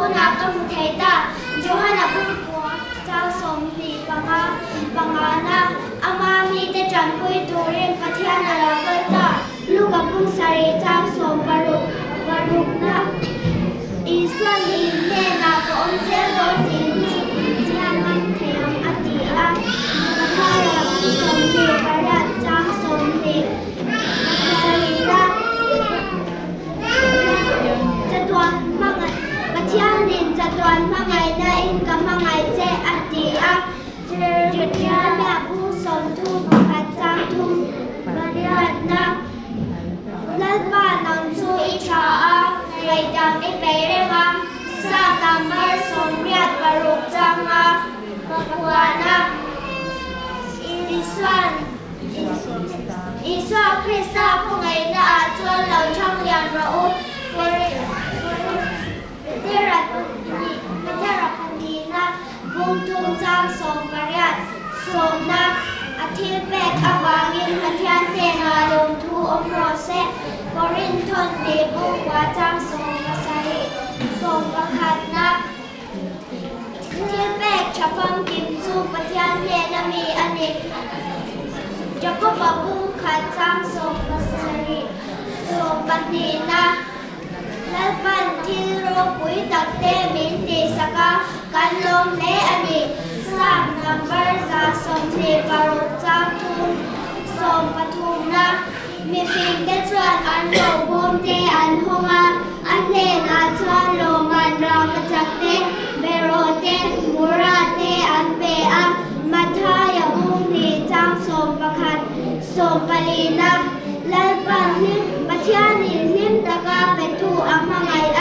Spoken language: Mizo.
Tunah ka hmu thei ta. Johana Bungkua chang 25 pangana ama mite tanpui turin Pathian a lo kal ta. Luka bung sarih chang 60 parukna Isua in hnenah ka awm zel dawn tiin chiang ngam thei ang a ti a. Mathaia bung 28 chang 27na Chatuan hmangaih Pathianin chatuan hmangaihna in ka hmangaih che a ti a. Jeremia bung 31 chang thum pariatna Lalpa nang chu i tha a, ngaihdam i peih reng a, Psalm number 86 changa pakuana Isuan Isua Krista khawngaihna ah chuan lo thang lian rawh u. Petera Petera pahnihna bung thum chang 18 sawmna a thil pek avangin Pathian hnenah lawmthu awm rawh se. Korinthon tih bung kua chang 70 11na Thil pek tha famkim chu Pathian hnena mi a ni. Jakoba bung khat chang 70 12na Lalpan thil ropui tak te min tihsak a, kan lawm hle a ni. Psalm number 126 chang thum 13na Mifing te chuan an robawm te an hawng a, a hnenah chuan lawman rangkachak te, beraw te, mura te an pe a. Mathaia bung hnih chang 11 14na Lalpan hlim Pathianin hlim taka petu a hmangaih a.